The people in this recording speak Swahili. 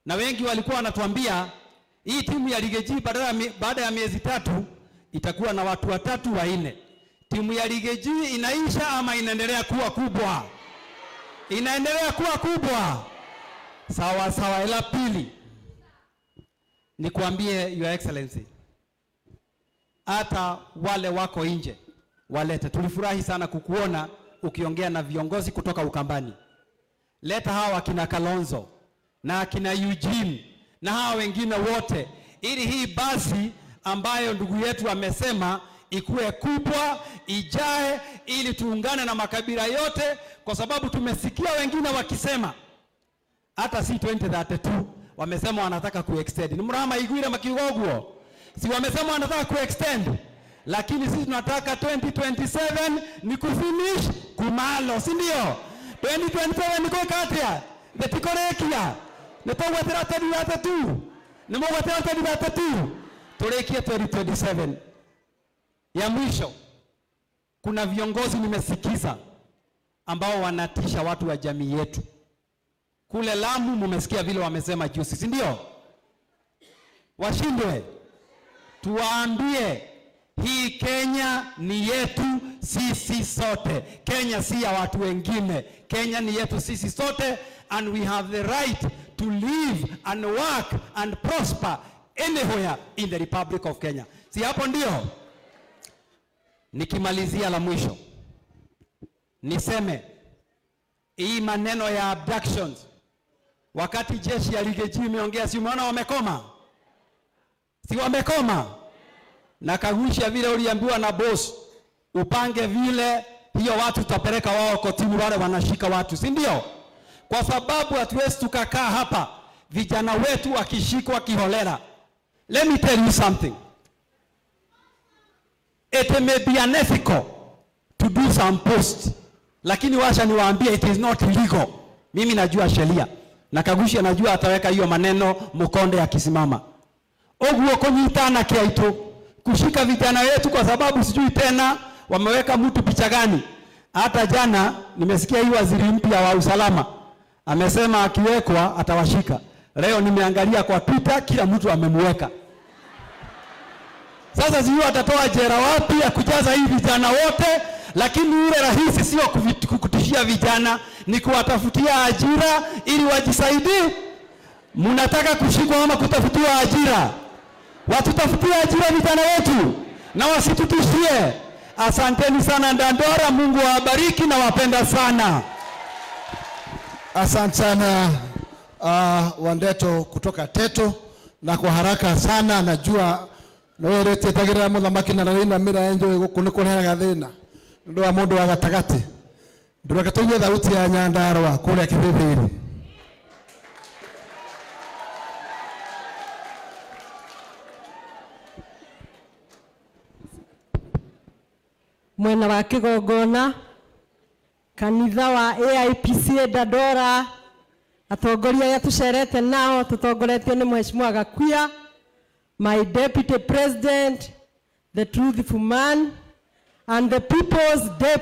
Na wengi walikuwa wanatuambia hii timu ya Riggy G baada ya miezi 3 itakuwa na watu 3 4. Timu ya Riggy G inaisha ama inaendelea kuwa kubwa? Inaendelea kuwa kubwa. Sawa sawa. La pili nikuambie Your Excellency, hata wale wako nje walete. Tulifurahi sana kukuona ukiongea na viongozi kutoka Ukambani. Leta hawa akina Kalonzo na akina Eugene na hawa wengine wote, ili hii basi ambayo ndugu yetu amesema ikuwe kubwa, ijae, ili tuungane na makabila yote, kwa sababu tumesikia wengine wakisema hata si 2032 wamesema wanataka kuextend. Ni mrama igwire makigoguo. Si wamesema wanataka kuextend, lakini sisi tunataka 2027 ni kufinish kumalo, si ndio? 2027 ni kukatia betikorekia nitogwetera 2032 nimogwetera 2032 turekie 2027. Ya mwisho, kuna viongozi nimesikiza ambao wanatisha watu wa jamii yetu. Kule Lamu mumesikia vile wamesema juzi, si ndio? Washindwe. Tuwaambie hii Kenya ni yetu sisi sote. Kenya si ya watu wengine. Kenya ni yetu sisi sote, and we have the right to live and work and prosper anywhere in the Republic of Kenya. Si hapo ndio? Nikimalizia la mwisho niseme hii maneno ya abductions, wakati jeshi ya Riggy G imeongea, si umeona wamekoma? Si wamekoma? Na Kagusha vile uliambiwa na boss upange vile, hiyo watu tutapeleka wao kotini, wale wanashika watu, si ndio? Kwa sababu hatuwezi tukakaa hapa vijana wetu wakishikwa kiholela. Let me tell you something. It may be unethical to do some post, lakini wacha niwaambie it is not legal. Mimi najua sheria na Kaguchia najua ataweka hiyo maneno mkonde akisimama. Oguo kunyitana kiaitu kushika vijana wetu kwa sababu sijui tena wameweka mtu picha gani. Hata jana nimesikia hii waziri mpya wa usalama amesema akiwekwa atawashika. Leo nimeangalia kwa Twitter kila mtu amemweka. Sasa sijui atatoa jera wapi ya kujaza hii vijana wote, lakini yule rahisi sio kutishia vijana, ni kuwatafutia ajira ili wajisaidie. Mnataka kushikwa ama kutafutiwa ajira? Watutafutie ajira vijana wetu na wasitutishie. Asanteni sana Dandora, Mungu awabariki na wapenda sana. Asante sana Wandeto kutoka Teto, na kwa haraka sana najua noweretetagira muthamaki na raina mira enjo guku ni kurehaga thina ndu wa mundu wa gatagati. Ndureke tuigue thauti ya Nyandarua kuria Kithithiri. Mwena wa kigongona kanitha wa AIPCA Dandora, atongoria aya tucerete nao tutongoretio ni Mheshimiwa Gakuya, my deputy president, the truthful man and the people's deputy.